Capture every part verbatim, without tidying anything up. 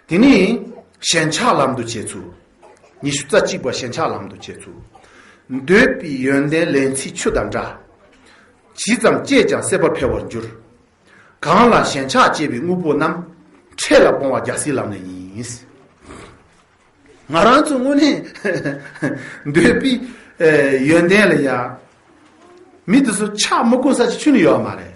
དེ་ནས་ཞེན་ཆགས་ལམ་དུ་བྱེད་ཚུལ། ཉི་ཤུ་རྩ་གཅིག་པ། ཞེན་ཆགས་ལམ་དུ་བྱེད་ཚུལ། འདོད་པའི་ཡོན་ཏན་ལན་ཚྭའི་ཆུ་དང་འདྲ། ཇི་ཙམ་སྤྱད་ཀྱང་སྲེད་པ་འཕེལ་བར་འགྱུར། གང་ལ་ཞེན་ཆགས་སྐྱེས་པའི་དངོས་པོ་རྣམས། འཕྲལ་ལ་སྤོང་བ་རྒྱལ་སྲས་ལམ་ལས་ཡིན། ང་རང་ཚོ་དངོས་གནས་འདོད་པའི་ཨེ་ཡོན་ཏན་ལ་ཡ། མི་དེ་ཚོ་ཆགས་མི་དགོས་ས་ཅིག་ཁྱོན་ནས་ཡོད་མ་རེད།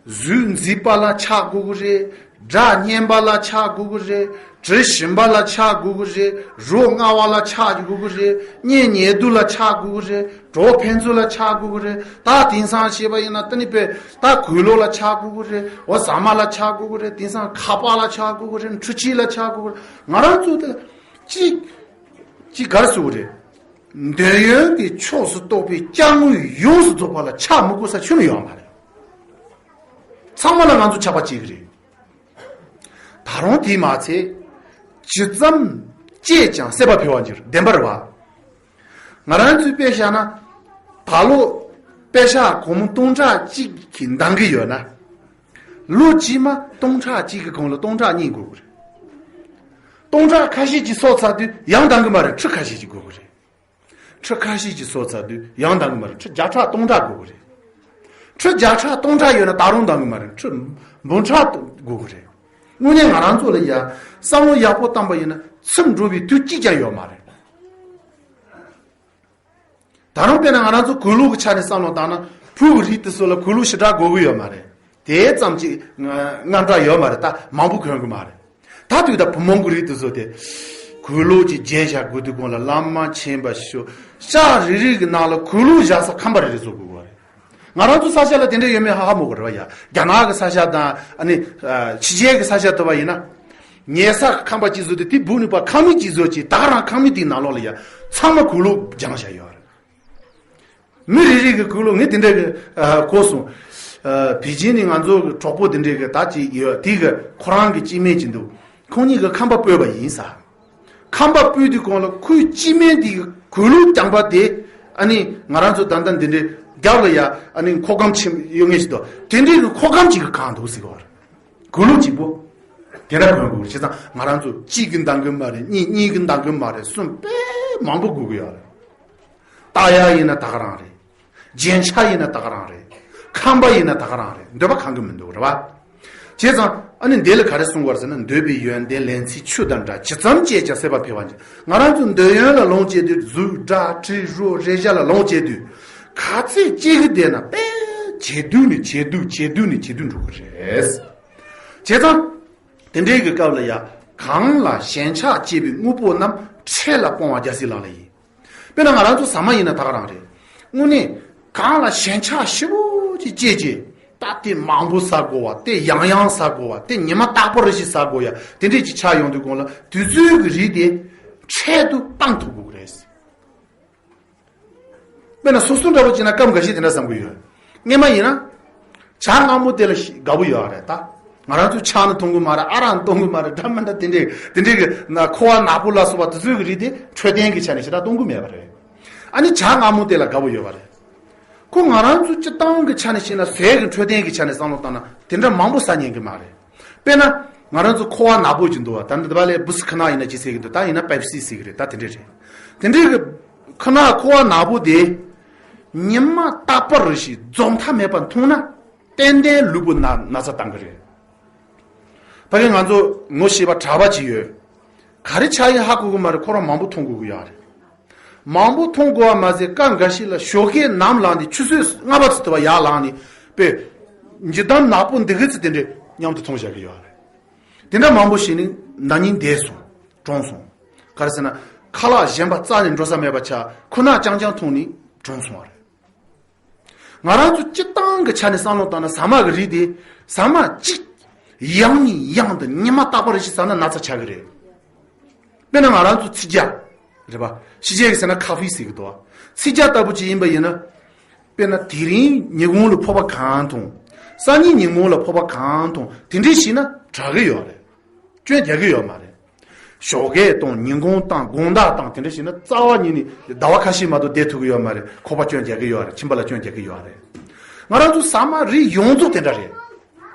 གཟུགས་མཛེས་པ་ལ་ཆགས་དགོས་ཀྱི་རེད། སྒྲ་སྙན་པ་ལ་ཆགས་དགོས་ཀྱི་རེད། དྲི་ཞིམ་པ་ལ་ཆགས་དགོས་ཀྱི་རེད། རོ་མངར་བ་ལ་ཆགས་དགོས་ཀྱི་རེད། གཉེན་ཉེ་དུ་ལ་ཆགས་དགོས་ཀྱི་རེད། གྲོགས་ཕན་ཚུན་ལ་ཆགས་དགོས་ཀྱི་རེད། ད་དེང་སང་བཤད་པ་ཡིན་ན་ད་ནི་པས་ད་གོས་ལོག་ལ་ཆགས་དགོས་ཀྱི་རེད། འོ་ཟ་མ་ལ་ཆགས་དགོས་ཀྱི་རེད། དེང་སང་ཁ་པར་ལ་ཆགས་དགོས་ཀྱི་རེད། འཕྲུལ་ཆས་ལ་ཆགས་དགོས་ཀྱི་རེད། ང་རང་ཚོ་དེ་ལ་ཅིག་ཅིག་གར་སུ་རེད། འདོད་ཡོན་གྱི་ཕྱོགས་སུ་གཏོགས་པའི་སྐྱབས་དངོས་ཡོངས་སུ་རྫོགས་པ་ལ་ཆགས་མི་དགོས་ས་ཁྱོན་ནས་ཡོད་མ་རེད། ཚང་མ་ལ་ང་ཚོ་ཆགས་པ་སྐྱེ་གི་རེད། ད་རུང་དེས་མ་ཚད། ཇི་ཙམ་སྤྱད་ཀྱང་སྲེད་པ་འཕེལ་བར་འགྱུར། བདེན་པ་རེད་བ། ང་རང་ཚོའི་དཔེ་བཞག་ན། ད་ལོ་པེ་ཤག་སྒོར་མོ་སྟོང་ཕྲག་གཅིག་གིས་འདང་གི་ཡོད་ན། ལོ་རྗེས་མ་སྟོང་ཕྲག་གཅིག་གི་གོང་ལ་སྟོང་ཕྲག་གཉིས་དགོས་ཀྱི་རེད། སྟོང་ཕྲག་ཁ་ཤས་ཀྱིས་གསོག་ཚར་དུས་ཡང་འདང་གི་མ་རེད། ཁྲི་ཁ་ཤས་ཀྱིས་དགོས་ཀྱི་རེད། ཁྲི་ཁ་ཤས་ཀྱིས་གསོག་ཚར་དུས་ཡང་འདང་གི་མ་རེད། ཁྲི་བརྒྱ་ཕྲག་སྟོང་ཕྲག་དགོས་ཀྱི་རེད། ཁྲི་བརྒྱ་ཕྲག་སྟོང་ཕྲག་ཡོད་ན་ད་རུང་འདང་གི་མ་རེད། ཁྲི་འབུམ་ཕྲག་དགོས་ཀྱི་རེད། དངོས་གནས་ང་རང་ཚོ་ལ་ཡ་བསམ་བློ་ཡག་པོ་བཏང་པ་ཡིན་ན་ཚིམ་འགྲོ་བའི་དུས་གཅིག་ཀྱང་ཡོད་མ་རེད། ད་རུང་དཔེར་ན་ང་རང་ཚོ་གོས་ལུགས་ཀྱི་ཆ་ནས་བསམ་བློ་བཏང་ན་བུ་གི་རིགས་དེ་ཚོ་ལ་གོས་ལུགས་ཞེ་དྲག་དགོས་ཀྱི་ཡོད་མ་རེད། དེ་ཙམ་གྱིས་དངངས་སྐྲག་ཡོད་མ་རེད། ད་མང་པོ་གོན་གི་མ་རེད། ད་དུས་ད་བུ་མོ་གི་རིགས་དེ་ཚོ་དེ་གོས་ལུགས་ཀྱི་རྒྱན་བཞག་དགོས་དུས་གོང་ལ་བླ་མ་མཁྱེན་པ་ཞུ། ཤག་རེ་རེ་གི་ནང་ལ་གོས་ལུགས་བཞག་ས་ཁང་པ་རེ་རེ་བཟོ་དགོས་ཀྱི་རེད། ང་རང་ཚོ་ས་ཆ་ལ་དེ་འདྲ་ཡོད་མེད་ཧ་ཧ་མོ་གི་རེད་བ་ཡ། རྒྱ་ནག་གི་ས་ཆ་དང་ཨ་ནི་ཕྱི་རྒྱལ་གི་ས་ཆ་དུ་བ་ཡིན་ན། ཉལ་ས་ཁང་པ་གཅིག་བཟོ་དུས་དེ་སྦུག་ནས་ཕར་ཁང་མིག་གཅིག་བཟོ་ཅིག་ད་ག་རང་ཁང་མིག་དེའི་ནང་ལོགས་ལ་ཡ་ཚང་མ་གོས་ལུགས་སྦྱངས་བཞག་ཡོད་རེད། མི་རེ་རེ་གི་གོས་ལུགས་ངས་དེ་འདྲ་གི་ཨ་གོ་སོང་། ཨ་པེ་ཅིན་ནས་ང་ཚོ་གི་གྲོགས་པོ་དེ་འདྲ་གི་ད་ཅིག་ཡོད། དེ་གི་ཁོ་རང་གི་སྐྱེ་དམན་ཅིག་འདུག་ཁོང་གཉིས་ཀྱི་ཁང་པ་སྤོས་པ་ཡིན་ས། ཁང་པ་སྤོས་དུས་གོང་ལ་ཁོའི་སྐྱེ་དམན་དེ་གི་གོས་ལུགས་རྐྱང་པ་དེ་ཨ་ནི་ང་རང་ཚོ་ད་ལྟ་འདི་འདྲའི་རྒྱབ་ལ་ཡ་ཨ་ནི་ཁོག་སྒམ་ཆེན་ཡོད་ངེས་ཤིག་འདུག་དེ་འདྲའི་གི་ཁོག་སྒམ་ཅིག་གི་གང་འདུག་ཟེར་གི་བ་རེད། གོས་ལུགས་གཅིག་པོ་དེ་འདྲ་གོན་དགོས། བྱས་ཙང་ང་རང་ཚོ་གཅིག་གི་འདང་གི་མ་རེད། གཉིས་གཉིས་གི་འདང་གི་མ་རེད། གསུམ་དཔེ་མང་པོ་དགོས་ཀྱི་ཡོད་རེད། ལྟ་ཡག་ཡིན་ན་ད་ག་རང་རེད། རྒྱན་ཆ་ཡིན་ན་ད་ག་རང་རེད། ཁང་པ་ཡིན་ན་ད་ག་རང་རེད། འདོད་པ་གང་གི་མི་འདུག་རེད་བ། བྱས་ཙང་ཨ་ནི་འདི་ལ་ག་རེ་གསུང་གི་ཡོད་རེད་ཟེར་ན། འདོད་པའི་ཡོན་ཏན་ལན་ཚྭའི་ཆུ་དང་འདྲ། ཇི་ཙམ་སྤྱད་ཀྱང་སྲེད་པ་འཕེལ་བར་འགྱུར། ང་རང་ཚོ་འདོད་ཡོན་ལ་ལོངས་སྤྱད་དུས། གཟུགས་སྒྲ་དྲི་རོ་རེག་བྱ་ལ་ལོངས་སྤྱད་དུས། ག་ཚད་སྤྱད་ཀྱི་བསྡད་ན་དཔེ་ཇེ་སྡུག་ནས་ཇེ་སྡུག་ཇེ་སྡུག་ནས་ཇེ་སྡུག་འགྲོ་གི་རེད། བྱས་ཙང་དེ་འདྲའི་གི་སྐབས་ལ་ཡ། གང་ལ་ཞེན་ཆགས་སྐྱེས་པའི་དངོས་པོ་རྣམས། འཕྲལ་ལ་སྤོང་བ་རྒྱལ་སྲས་ལམ་ལས་ཡིན། དཔེར་ན་ང་རང་ཚོ་ཟ་མ་ཡིན་ན་ད་ག་རང་རེད། དངོས་གནས་གང་ལ་ཞེན་ཆགས་ཞེ་པོ་ཅིག་སྐྱེས་རྗེས། ད་དེ་མང་པོ་ཟ་དགོས་བ། དེ་ཡང་ཡང་ཟ་དགོས་བ། དེ་ཉི་མ་རྟག་པར་ཞིག་ཟ་དགོས་ཡ། དེ་འདྲས་ཅིག་ཆགས་ཡོང་དུས་གོང་ལ་དུས་ཚོད་ཀྱི་རིགས་དེ་འཕྲལ་དུ་བཏང་ཐུབ་དགོས་ཀྱི་རེད། དཔེར་ན་སོ་སོ་འདྲ་པོ་བྱས་ན་སྐབས་འགའ་ཤས་དེ་འདྲ་བསམ་གྱི་ཡོད། སྔན་མ་ཡིན་ན། ཇ་མངར་མོ་དེ་ལ་ཞི་དགའ་པོ་ཡོད་རེད་ད། ང་རང་ཚོས་ཇ་ནི་འཐུང་གི་མ་རེད། ཨ་རག་ནི་འཐུང་གི་མ་རེད། འདྲ་མི་འདྲ་དེ་འདྲའི་དེ་འདྲའི་གི་ན་ཁུ་བ་ནག་པོ་ལ་སོགས་པ་དེ་ཚོའི་གི་རིགས་དེ་འཕྲོད་བསྟེན་གྱི་ཆ་ནས་ཞེ་དྲག་གཏོང་གི་མེད་པ་རེད། ཨ་ནི་ཇ་མངར་མོ་དེ་ལ་དགའ་པོ་ཡོད་པ་རེད། ཁོ་ང་རང་ཚོ་སྤྱིར་བཏང་གི་ཆ་ནས་བཤད་ན། ཟས་ཀྱི་འཕྲོད་བསྟེན་གྱི་ཆ་ནས་བསམ་བློ་བཏང་ན་དེ་འདྲ་མང་པོ་ཟ་ཉན་གི་མ་རེད། དཔེར་ན་ང་རང་ཚོ་ཁུ་བ་ནག་པོ་ཅིག་འདུག་བ། ད་འདི་བ་ལས་བུ་སི་ཁི་ན་ཡིན་ན་ཅི་ཟེར་གི་འདུག་ད་ཡིན་ན་པེབ་སི་ཟེར་གི་རེད། ད་དེ་འདྲ་རེད། དེ་འདྲའི་གི་ཁི་ན་ཁུ་བ་ནག་པོ་དེ་ཉི་མ་རྟག་པར་ཞིག་རྫོགས་མཐའ་མེད་པར་འཐུང་ན། ཏན་ཏན་ལུས་པོ་ན་ན་ཚ་བཏང་གི་རེད། ཕ་གི་ང་ཚོ་ངོ་ཤེས་པ་གྲྭ་པ་ཅིག་ཡོད། ག་རེ་ཆགས་ཡིན་ཧ་གོ་གི་མ་རེད། ཁོ་རང་མང་པོ་འཐུང་དགོས་ཀྱི་ཡོད་རེད། མང་པོ་འཐུང་དགོས་པ་མ་ཟད་སྐབས་འགའ་ཞིག་ལ་ཞོགས་ཀས་ནམ་ལངས་ནས་ཆུ་ཚོད་ལྔ་པ་ཙམ་དུ་བ་ཡར་ལངས་ནས་དཔེ་འཇིགས་སྡང་ནག་པོ་འདི་གི་ཚེ་དེ་འདྲས་མཉམ་དུ་འཐུང་བཞག་གི་ཡོད་རེད། དེ་འདྲ་མང་པོ་ཞིག་ནི་ན་ནིང་འདས་སོང་། གྲོངས་སོང་། ག་རེ་ཟེར་ན་ཁ་ལག་གཞན་པ་རྩ་ནས་འགྲོ་ས་མེད་པ་ཆགས། ཁོ་ན་རྐྱང་རྐྱང་འཐུང་ནས་གྲོངས་སོང་བ་རེད། ང་རང་ཚོ་སྤྱིར་བཏང་གི་ཆ་ནས་བསམ་བློ་བཏང་ན་ཟ་མ་གི་རིགས་དེ་ཟ་མ་གཅིག་ཡང་ནས་ཡང་དུ་ཉི་མ་རྟག་པར་ཞིག་ཟ་ན་ན་ཚ་ཆགས་ཀྱི་རེད། དཔེར་ན་ང་རང་ཚོ་ཚིལ་རྒྱ་རེད་པ། ཕྱི་རྒྱལ་གྱི་ཟེར་ན་ཁ་ཧྥེ་ཟེར་གི་འདུག་བ། ཚིལ་རྒྱ་ལྟ་བུ་ཅིག་ཡིན་པ་ཡིན་ན། དཔེར་ན་དེ་རིང་ཉིན་གུང་ལ་ཕོར་པ་གང་འཐུང་། སང་ཉིན་ཉིན་གུང་ལ་ཕོར་པ་གང་འཐུང་། དེ་འདྲས་ཞིག་ན་དྲག་གི་ཡོད་རེད། སྐྱོན་རྒྱག་གི་ཡོད་མ་རེད། ཞོགས་ཀས་བཏང་། ཉིན་གུང་བཏང་། དགོང་དག་བཏང་། དེ་འདྲ་བྱས་ན་རྩ་བ་ཉིད་ནས་ཟླ་བ་ཁ་ཤས་མ་གཏོགས་བསྡད་ཐུབ་ཀྱི་ཡོད་མ་རེད། ཁོག་པ་སྐྱོན་རྒྱག་གི་ཡོད་རེད། མཆིན་པ་ལ་སྐྱོན་རྒྱག་གི་ཡོད་རེད། ང་རང་ཚོ་ཟ་མ་རིགས་ཡོངས་རྫོགས་དེ་འདྲ་རེད།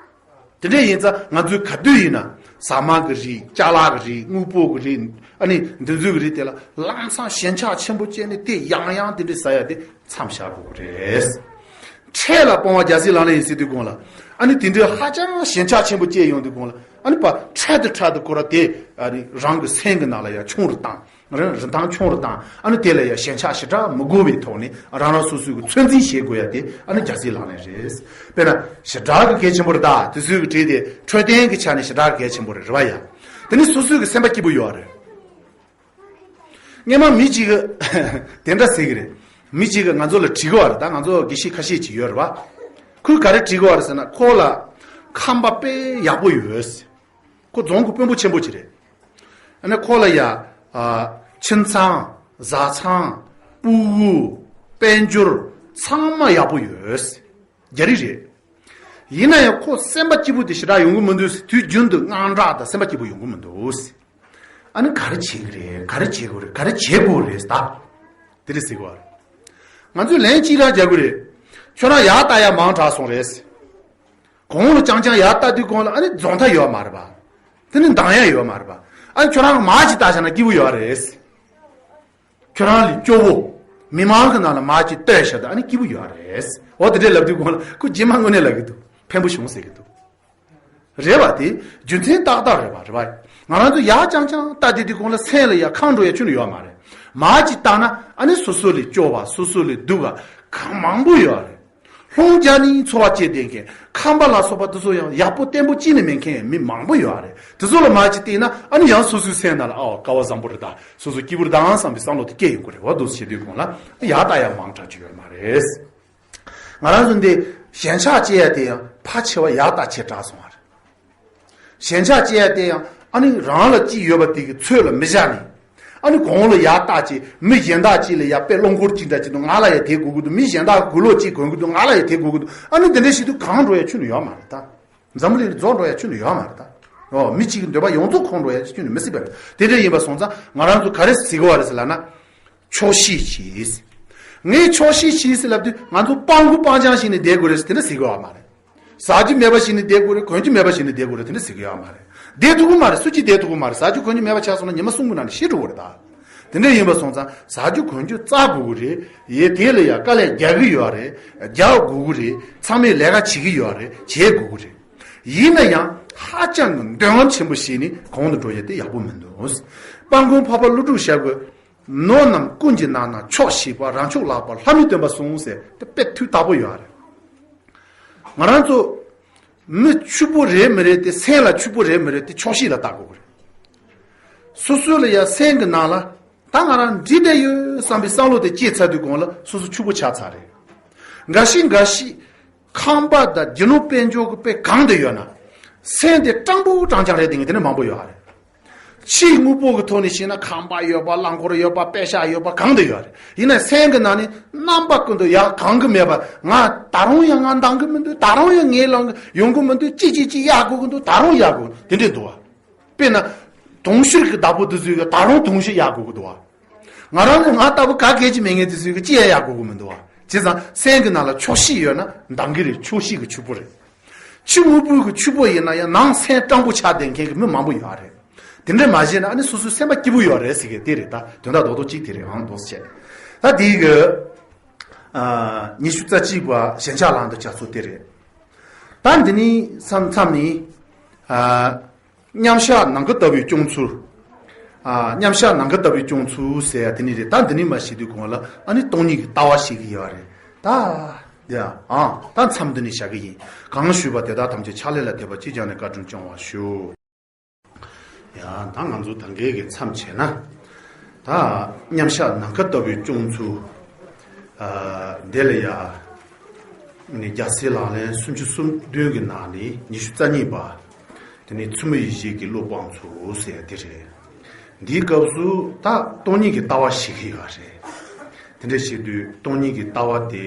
དེ་འདྲ་ཡིན་ཙང་ང་ཚོས་ག་དུས་ཡིན་ན་ ཟ་མ་གི་རིགས། ཅ་ལག་གི་རིགས། དངོས་པོ་གི་རིགས། ཨ་ནི་འདི་ཚོའི་གི་རིགས་དེ་ལ་ལམ་སང་ཞེན་ཆགས་ཆེན་པོ་སྐྱེས་ནས་དེ་ཡང་ཡང་དེ་འདྲ་ཟ་ཡ་དེ་མཚམས་བཞག་དགོས་ཀྱི་རེད། འཕྲལ་ལ་སྤོང་བ་རྒྱལ་སྲས་ལག་ལེན་ཡིན་ཟེར་དུས་གོང་ལ། ཨ་ནི་དེ་འདྲའི་ཧ་ཅང་ཞེན་ཆགས་ཆེན་པོ་སྐྱེས་ཡོང་དུས་གོང་ལ། ཨ་ནི་ཕར་འཕྲལ་དུ་འཕྲལ་དུ་ཁོ་ར་དེ་ཨ་ནི་རང་གི་སེམས་ཀྱི་ནང་ལ་ཡ་ཆུང་རུ་བཏང་། རིན་ཐང་ཆུང་རུ་བཏང་། ཨ་ནི་དེ་ལ་ཡ་ཞེན་ཆགས་ཞེ་དྲག་མི་དགོས་པའི་ཐོག་ནས་རང་རང་སོ་སོའི་གི་ཚོད་འཛིན་བྱེད་དགོས་ཡ་དེ་ཨ་ནི་རྒྱལ་སྲས་ལག་ལེན་རེད། དཔེར་ན་ཞེ་དྲག་གི་གལ་ཆེན་པོ་རེད་ད། དེ་ཚོའི་གི་གྲས་དེ་འཕྲོད་བསྟེན་གི་ཆ་ནས་ཞེ་དྲག་གི་གལ་ཆེན་པོ་རེད། རེད་པ་ཡ། དེ་ནི་སོ་སོའི་གི་སེམས་པ་སྐྱིད་པོ་ཡོད་རེད། སྔོན་མ་མི་གཅིག་གི་དེ་འདྲ་ཟེར་གི་རེད། མི་གཅིག་གིས་ང་ཚོ་ལ་དྲིས་གི་ཡོད་རེད། ད་ང་ཚོ་དགེ་བཤེས་ཁ་ཤས་ཅིག་ཡོད་རེད་པ། ཁོས་ག་རེ་དྲིས་གི་ཡོད་རེད་ཟེར་ན། ཁོ་ལ་ཁང་པ་དཔེ་ཡག་པོ་ཡོད་ཟེར། ཁོ་རྫོང་གི་དཔོན་པོ་ཆེན་པོ་ཅིག་རེད། ཨ་ནི་ཁོ་ལ་ཡ་ཨ་ཁྱིམ་ཚང་། བཟའ་ཚང་། ཕྲུ་གུ། དཔལ་འབྱོར། ཚང་མ་ཡག་པོ་ཡོད་ཟེར། རྒྱ་རིགས་རེད། ཡིན་ན་ཡང་ཁོ་སེམས་པ་སྐྱིད་པོ་དེ་ཞེ་དྲག་ཡོང་གི་མི་འདུག་ཟེར། དུས་རྒྱུན་དུ་དངངས་སྐྲག་དང་སེམས་པ་སྐྱིད་པོ་ཡོང་གི་མི་འདུག་ཟེར། ཨ་ནི་ག་རེ་བྱེད་ཀྱི་རེད། ག་རེ་བྱེད་དགོས་རེད། ག་རེ་བྱེད་དགོས་རེད་ད། དེ་རེད་ཟེར་གི་ཡོད་རེད། ང་ཚོས་ལན་གཅིག་རང་རྒྱག་གི་རེད། ཁྱོད་རང་ཡར་ལྟ་ཡ་མང་དྲགས་སོང་རེད། གོང་ལ་རྐྱང་རྐྱང་ཡར་ལྟ་དུས་གོང་ལ་ཨ་ནི་རྫོགས་མཐའ་ཡོད་མ་རེད་པ། དེ་ནི་འདང་ཡ་ཡོད་མ་རེད་པ། ཨ་ནི་ཁྱོད་རང་མར་ཅིག་ལྟ་བཞག་ན་སྐྱིད་པོ་ཡོད་རེད། ཁྱོད་རང་ལས་སྐྱོ་བོ། མི་མང་གི་ནང་ལ་མར་ཅིག་ལྟོས་བཞག་ད་ཨ་ནི་སྐྱིད་པོ་ཡོད་རེད། འོ་དེ་འདྲས་ལབ་དུས་གོང་ལ་ཁོ་རྗེས་མ་དངོས་གནས་ལབ་གི་འདུག་ཕན་པོ་བྱུང་ཟེར་གི་འདུག་རེད་པ། དེ་རྒྱུ་མཚན་ཏག་ཏག་རེད་པ། རེད་པ། ང་རང་ཚོ་ཡར་རྐྱང་རྐྱང་ལྟ་དུས་དུས་གོང་ལ་སེམས་ལ་ཡ་ཁེངས་འགྲོ་ཡ་ཁྱོན་ནས་ཡོད་མ་རེད། མར་ཅིག་ལྟ་ན་ཨ་ནི་སོ་སོ་ལས་སྐྱོ་བ། སོ་སོ་ལས་སྡུག་པ་གང་མང་པོ་ཡོད་རེད། ལྷུང་རྒྱ་ནི་ཚོར་བ་སྐྱེས་བསྡད་མཁན། ཁང་པ་ལ་སོགས་པ་དེ་ཚོ་ཡང་ཡག་པོ་བརྟན་པོ་གཅིག་ནས་མེད་མཁན་མི་མང་པོ་ཡོད་རེད། དེ་ཚོ་ལ་མར་ཅིག་བལྟས་ན་ཨ་ནི་ཡང་སོ་སོའི་སེམས་ནང་ལ་ཨོ་སྐལ་བ་བཟང་པོ་རེད་ད། སོ་སོ་སྐྱིད་པོ་རེད་ད་བསམ་པའི་བསམ་བློ་དེ་སྐྱེ་ཡོང་གི་རེད། འོ་འདུག་བྱེད་དུས་གོང་ལ་ཡར་ལྟ་ཡ་མང་དྲགས་ཀྱི་ཡོད་མ་རེད། ང་རང་ཚོ་འདི་ཞེན་ཆགས་སྐྱེ་ཡ་དེ་ཡང་ཕལ་ཆེ་བ་ཡར་ལྟ་བྱས་དྲགས་སོང་བ་རེད། ཞེན་ཆགས་སྐྱེ་ཡ་དེ་ཡང་ཨ་ནི་རང་ལ་ཅི་ཡོད་པ་དེ་གི་ཚོད་ལ་མི་བཞག་ནས། ཨ་ནི་གོང་ལ་ཡར་ལྟ་བྱས། མི་གཞན་དག་ཅིག་ལ་ཡ་དཔེ་བློ་འཁོར་ཅིག་འདྲ་ཅིག་འདུག་ང་ལ་ཡ་དེ་དགོས་ཀྱི་འདུག་མི་གཞན་དག་གི་གོས་ལོག་ཅིག་གོན་གྱི་འདུག་ང་ལ་ཡ་དེ་དགོས་ཀྱི་འདུག་ཨ་ནི་དེ་འདྲ་ཞིག་དུས་གང་འགྲོ་ཡ་ཁྱོན་ནས་ཡོད་མ་རེད་ད། འཛམ་བུ་གླིང་རྫོགས་འགྲོ་ཡ་ཁྱོན་ནས་ཡོད་མ་རེད་ད། ཨོ་མི་གཅིག་གི་འདོད་པ་ཡོངས་རྫོགས་ཁོང་འགྲོ་ཡ་ཁྱོན་ནས་མི་སྲིད་པ་རེད། དེ་འདྲ་ཡིན་པ་སོང་ཙང་ང་རང་ཚོ་ག་རེ་ཟེར་གི་ཡོད་རེད་ཟེར་ལབ་ན། ཆོག་ཤེས་བྱེད། ངས་ཆོག་ཤེས་བྱེད་ཟེར་ལབ་དུས་ང་ཚོ་སྤང་གུ་སྤང་རྐྱང་བྱས་ནས་བསྡད་དགོས་རེད་ཟེར་དེ་འདྲ་ཟེར་གི་ཡོད་མ་རེད། ཟ་རྒྱུ་མེད་པ་བྱས་ནས་བསྡད་དགོས་རེད། གོན་རྒྱུ་མེད་པ་བྱས་ནས་བསྡད་དགོས་རེད། དེ་འདྲ་ཟེར་གི་ཡོད་མ་རེད། བསྡད་ཐུབ་ཀྱི་མ་རེད། སུ་གཅིག་བསྡད་ཐུབ་ཀྱི་མ་རེད། ཟ་རྒྱུ་གོན་རྒྱུ་མེད་པ་ཆགས་སོང་ན་ཉི་མ་གསུམ་གྱི་ནང་ནས་ཤི་འགྲོ་གི་རེད་ད། དེ་འདྲ་ཡིན་པ་སོང་ཙང་ཟ་རྒྱུ་གོན་རྒྱུ་བཙལ་དགོས་ཀྱི་རེད། ཡེ་དེ་ལ་ཡ་དཀའ་ལས་རྒྱག་གི་ཡོད་རེད། རྒྱག་དགོས་ཀྱི་རེད། ཚང་མས་ལས་ཀ་བྱེད་ཀྱི་ཡོད་རེད། བྱེད་དགོས་ཀྱི་རེད། ཡིན་ན་ཡང་ཧ་ཅང་གི་འདོད་རྔམ་ཆེན་པོ་བྱས་ནས་གོང་དུ་འགྲོ་ཡ་དེ་ཡག་པོ་མི་འདུག་སྤང་གོང་འཕགས་པ་ཀླུ་སྒྲུབ་ཞབས་ཀྱིས། ནོར་རྣམས་ཀུན་གྱི་ནང་ན་ཆོག་ཤེས་པ། རང་ཕྱོགས་ལགས་པར་ལྷ་མིའི་སྟོན་པ་གསུངས་ཟེར་དེ་དཔེ་ཐུགས་དག་པོ་ཡོད་རེད། ང་རང་ཚོ་མི་ཕྱུག་པོ་རེད་མི་རེད་དེ། སེམས་ལ་ཕྱུག་པོ་རེད་མི་རེད་དེ་ཆོག་ཤེས་ལ་བལྟ་དགོས་ཀྱི་རེད། སོ་སོ་ལ་ཡ་སེམས་ཀྱི་ནང་ལ་ད་ང་རང་འགྲིག་བསྡད་ཡོད་བསམ་པའི་བསམ་བློ་དེ་སྐྱེས་ཚར་དུས་གོང་ལ་སོ་སོ་ཕྱུག་པོ་ཆགས་ཚར་རེད། འགའ་ཞིག་འགའ་ཞིག་ཁང་པ་དང་རྒྱུ་ནོར་དཔལ་འབྱོར་གྱི་དཔེ་གང་དུ་ཡོད་ན། སེམས་དེ་སྤྲང་པོ་སྤྲང་རྐྱང་རེད་བསྡད་མཁན་དེ་འདྲ་མང་པོ་ཡོད་རེད། ཕྱིའི་དངོས་པོ་གི་ཐོག་ནས་བཤད་ན་ཁང་པ་ཡོད་པ། རླངས་འཁོར་ཡོད་པ། པེ་ཤག་ཡོད་པ། གང་དུ་ཡོད་རེད། ཡིན་ན་སེམས་ཀྱི་ནང་ནས་རྣམ་པ་ཀུན་ཏུ་ཡག་གང་གི་མེད་པ། ང་ད་རུང་ཡང་ང་འདང་གི་མི་འདུག་ད་རུང་ཡང་ངའི་ལམ་གྱི་ཡོང་གི་མི་འདུག་ཅི་ཅི་ཅི་ཡག་དགོས་ཀྱི་འདུག་ད་རུང་ཡག་དགོས་དེ་འདྲས་འདུག་བ། དཔེར་ན། དུང་ཕྱུར་གྱི་བདག་པོ་དེ་ཚོས་ཀྱི་ད་རུང་དུང་ཕྱུར་ཡག་དགོས་ཀྱི་འདུག་བ། ང་རང་ཚོ་ང་ལྟ་བུ་ག་གེ་ཅི་མེད་མཁན་དེ་ཚོས་ཀྱི་ཅི་ཡང་ཡག་དགོས་ཀྱི་མི་འདུག་བ། བྱས་ཙང་སེམས་ཀྱི་ནང་ལ་ཆོག་ཤེས་ཡོད་ན་འདང་གི་རེད། ཆོག་ཤེས་ཀྱི་ཕྱུག་པོ་རེད། ཕྱི་དངོས་པོའི་གི་ཕྱུག་པོ་ཡིན་ན་ཡང་ནང་སེམས་སྤྲང་པོ་ཆགས་བསྡད་མཁན་གྱི་མི་མང་པོ་ཡོད་རེད། དེ་འདྲ་མ་བྱས་ན་ཨ་ནི་སོ་སོའི་སེམས་པ་སྐྱིད་པོ་ཡོད་རེད་ཟེར་གི་དེ་རེད་ད། དོན་དག་རྡོག་རྡོག་གཅིག་དེ་རེད་ཨང་། འདུག་སེ་བྱས། ད་དེའི་གི་ཨ་ཉི་ཤུ་རྩ་གཅིག་པ་ཞེན་ཆགས་ལང་དུ་བྱ་ཚུལ་དེ་རེད། ད་འདི་ནི་མཚམས་མཚམས་ནི་ཨ་མཉམ་བཞག་ནམ་མཁའ་ལྟ་བུའི་སྐྱོང་ཚུལ། ཨ་མཉམ་བཞག་ནམ་མཁའ་ལྟ་བུའི་སྐྱོང་ཚུལ་ཟེར་ཡ་དེ་ནི་རེད། ད་འདི་ནི་མ་བཤད་དུས་གོང་ལ་ཨ་ནི་སྟོང་ཉིད་ཀྱི་ལྟ་བ་ཞིག་གི་ཡོད་རེད་ད། འདི་ཨང་ད་མཚམས་འདི་ནི་བཞག་གི་ཡིན། གང་ཞུས་པ་དེ་དག་ཐམས་ཅད་ཕྱག་ལེན་ལ་འཐད་པར་ཅིས་ཀྱང་ནས་བཀའ་དྲིན་སྐྱོང་བར་ཞུ། ཡ་ད་ང་ཚོ་ད་གའི་གི་མཚམས་བྱས་ན། ད་མཉམ་བཞག་ནམ་མཁའ་ལྟ་བུའི་སྐྱོང་ཚུལ། ཨ་འདི་ལ་ཡ། ནི་རྒྱལ་སྲས་ལག་ལེན་སུམ་ཅུ་སོ་བདུན་གྱི་ནང་ནས་ཉི་ཤུ་རྩ་གཉིས་པ། དེ་ནི་མཚན་མོ་ཡེ་ཤེས་ཀྱི་བློ་སྤང་ཚུལ་ཟེར་དེ་རེད། འདིའི་སྐབས་སུ་ད་སྟོང་ཉིད་ཀྱི་ལྟ་བ་ཞིག་ཡོད་རེད། དེ་འདྲ་བྱེད་དུས་སྟོང་ཉིད་ཀྱི་ལྟ་བ་དེ་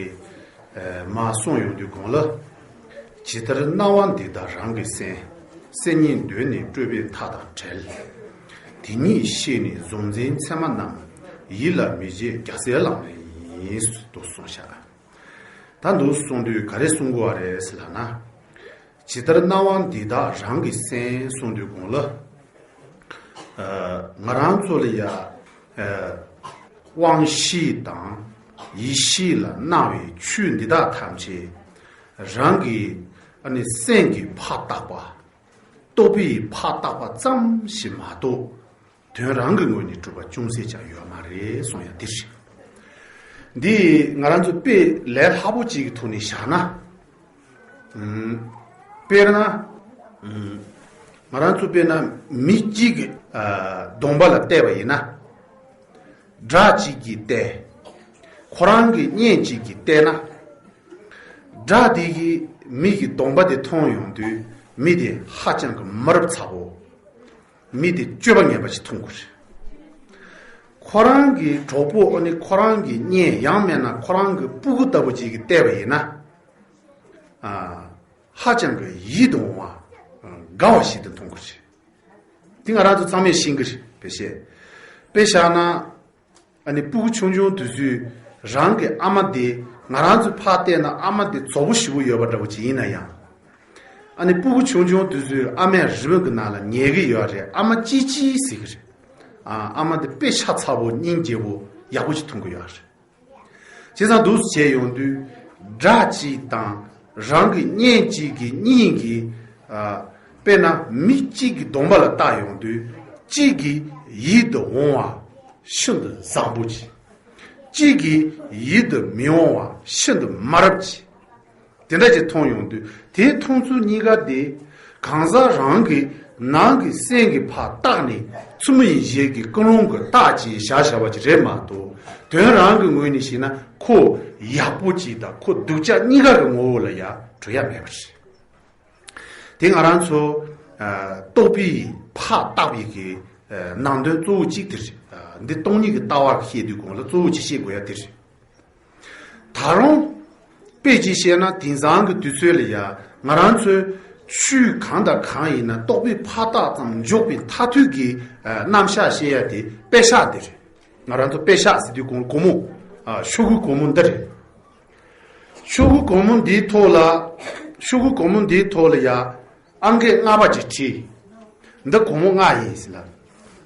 མར་གསུངས་ཡོང་དུས་གོང་ལ། ཇི་ལྟར་སྣང་བ་འདི་དག་རང་གི་སེམས། སེམས་ཉིད་གདོད་ནས་སྤྲོས་པའི་མཐའ་དང་བྲལ། དེ་ཉིད་ཤེས་ནས་གཟུང་འཛིན་མཚན་མ་རྣམས། ཡིད་ལ་མི་བྱེད་རྒྱལ་སྲས་ལག་ལེན་ཡིན། དུ་གསུངས་བཞག་ད་འདུག་གསུངས་དུས་ག་རེ་གསུང་དགོས་པ་རེད་ཟེར་ལབ་ན། ཇི་ལྟར་སྣང་བ་འདི་དག་རང་གིས་གསན་གསུངས་དུས་གོང་ལ། ཨ། ང་རང་ཚོ་ལ་ཡ། ཨ། དབང་ཤེས་དང་ཡིད་ཤེས་ལ་སྣང་བའི་ཆོས་འདི་དག་ཐམས་ཅད་རང་གི་ཨ་ནི་སེམས་ཀྱིས་ཕར་བཏགས་པ། རྟོག་པས་ཕར་བཏགས་པ་ཙམ་ཞིག་མ་གཏོགས། དོན་རང་གི་ངོས་ནས་གྲུབ་པ་ཅུང་ཟད་ཀྱང་ཡོད་མ་རེད་གསུངས་ཡ་འདི་རེད། འདི་ང་རང་ཚོ་དཔེ་ལས་སླ་པོ་གཅིག་གི་ཐོག་ནས་བཞག་ན། ཨུམ། དཔེར་ན། ཨུམ། ང་རང་ཚོ་དཔེར་ན་མི་གཅིག་གི་ཨ་གདོང་པ་ལ་བལྟས་པ་ཡིན་ན། སྒྲ་གཅིག་གིས་བལྟས། ཁོ་རང་གི་གཉེན་གཅིག་གིས་བལྟས་ན། སྒྲ་དེ་གིས་མི་གི་གདོང་པ་དེ་མཐོང་ཡོང་དུས་མི་དེ་ཧ་ཅང་གི་མ་རབས་ཚ་པོ། མི་དེ་སྤྱོད་པ་ངན་པ་ཞིག་མཐོང་གི་རེད། ཁོ་རང་གི་གྲོགས་པོ་ཨ་ནི་ཁོ་རང་གི་གཉེན་ཡང་མིན་ན་ཁོ་རང་གི་སྤུ་གུ་ལྟ་བུ་ཅིག་གིས་བལྟས་པ་ཡིན་ན། ཨ། ཧ་ཅང་གི་ཡིད་དུ་འོང་བ། དགའ་བ་ཞིག་ཏུ་མཐོང་གི་རེད། དེ་ང་རང་ཚོ་ཚང་མས་ཤེས་ཀྱི་རེད། དཔེ་བཤད། དཔེ་བཞག་ན། ཨ་ནི་སྤུ་གུ་ཆུང་ཆུང་དེ་ཚོས་རང་གི་ཨ་མ་དེ་ང་རང་ཚོས་ཕར་བལྟས་ན་ཨ་མ་དེ་རྫོབ་པོ་ཞེ་པོ་ཡོད་པ་འདྲ་པོ་ཅིག་ཡིན་ན་ཡང་། ཨ་ནི་སྤུ་གུ་ཆུང་ཆུང་དེ་ཚོས་ཨ་མའི་རི་མོ་གི་ནང་ལ་ཉལ་གི་ཡོད་རེད། ཨ་མ་ཅི་ཅི་ཟེར་གི་རེད། ཨ། ཨ་མ་དེ་དཔེ་ཤ་ཚ་པོ་སྙིང་རྗེ་པོ་ཡག་པོ་ཞིག་མཐོང་གི་ཡོད་རེད། བྱས་ཙང་འདུག་སེ་བྱས་ཡོང་དུས། སྒྲ་གཅིག་དང་རང་གི་གཉེན་གཅིག་གི་གཉིས་ཀྱིས། ཨ། དཔེར་ན་མི་གཅིག་གི་གདོང་པ་ལ་བལྟ་ཡོང་དུས་གཅིག་གི་ཡིད་དུ་འོང་བ་ཤིན་ཏུ་བཟང་པོ་ཅིག་གཅིག་གི་ཡིད་དུ་མི་འོང་བ་ཤིན་ཏུ་མ་རབས་ཅིག་དེ་འདྲ་ཅིག་མཐོང་ཡོང་དུས་དེ་མཐོང་ཚུལ་གཉིས་ཀ་དེ་གང་ཟག་རང་གི་ནང་གི་སེམས་ཀྱི་ཕར་བཏགས་ནས་ཚུལ་མིན་ཡིན་གཞན་གྱི་ཀུན་སློང་གི་རྟགས་ཅིག་བཞག་བཞག་པ་ཅིག་རེད་མ་གཏོགས། དོན་རང་གི་ངོས་ནས་བཤད་ན་ཁོ་ཡག་པོ་ཅིག་དང་ཁོ་སྡུག་ཅག་གཉིས་ཀ་གི་ངོ་བོ་ལ་ཡ་གྲུབ་ཡ་མེད་པ་རེད། དེ་ང་རང་ཚོ། ཨ། རྟོག་པས་ཕར་བཏགས་པའི་གི། ཨ། ནང་དོན་གཙོ་བོ་གཅིག་དེ་རེད། ཨ། འདི་སྟོང་ཉིད་ཀྱི་ལྟ་བ་བཤད་དུས་གོང་ལ་གཙོ་བོ་གཅིག་བཤད་དགོས་ཡ་དེ་རེད། ད་རུང་དཔེ་ཅིག་བཤད་ན་དེང་སང་གི་དུས་ཚོད་ལ་ཡ་ང་རང་ཚོའི་ཆོས་གང་དང་གང་ཡིན་ན་རྟོག་པས་ཕར་བཏགས་ཙམ་འཇོག་པའི་མཐར་ཐུག་གི། ཨ། རྣམ་གཞག་བཤད་ཡ་དེ་དཔེ་ཤག་འདི་རེད། ང་རང་ཚོ་དཔེ་ཤག་ཟེར་དུས་གོང་སྒོར་མོ། ཨ། ཤོག་གུ་སྒོར་མོ་འདི་རེད། ཤོག་གུ་སྒོར་མོ་འདིའི་ཐོག་ལ། ཤོག་གུ་སྒོར་མོ་འདིའི་ཐོག་ལ་ཡ། ཨང་ཀི་ལྔ་པ་ཅིག་བྲིས། འདི་སྒོར་མོ་ལྔ་ཡིན་ཟེར་ལབ།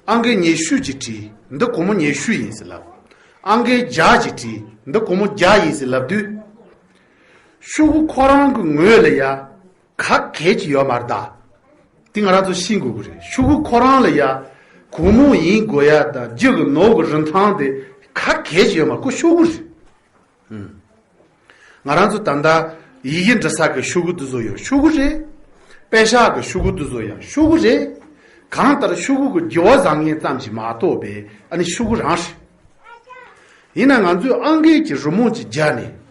ཨང་ཀི་ཉི་ཤུ་ཅིག་བྲིས། འདི་སྒོར་མོ་ཉི་ཤུ་ཡིན་ཟེར་ལབ། ཨང་ཀི་བརྒྱ་ཅིག་བྲིས། འདི་སྒོར་མོ་བརྒྱ་ཡིན་ཟེར་ལབ་དུས། ཤོག་གུ་ཁོ་རང་གི་ངོས་ལ་ཡ། ག་གེ་ཅིག་ཡོད་མ་རེད་ད། དེ་ང་རང་ཚོ་ཤེས་དགོས་ཀྱི་རེད། ཤོག་གུ་ཁོ་རང་ལ་ཡ། སྒོར་མོ་ཡིན་དགོས་ཡ་དང་རྒྱུ་གི་ནོར་གི་རིན་ཐང་དེ་ག་གེ་ཅིག་ཡོད་མ་རེད། ཁོ་ཤོག་གུ་རེད། ཨུམ། ང་རང་ཚོ་ད་ལྟ་ཡི་གེ་འབྲི་ས་གི་ཤོག་གུ་དེ་ཚོ་ཡང་ཤོག་གུ་རེད། པད་ཤག་གི་ཤོག་གུ་དེ་ཚོ་ཡང་ཤོག་གུ་རེད། གང་ལྟར་ཤོག་གུ་གི་རྒྱུ་བ་བཟང་ངན་ཙམ་ཞིག་མ་གཏོགས་པའི་ཨ་ནི་ཤོག་གུ་རང་རེད། ཡིན་ན་ང་ཚོས་ཨང་ཀི་གི་རི་མོ་ཅིག་སྦྱར་ནས།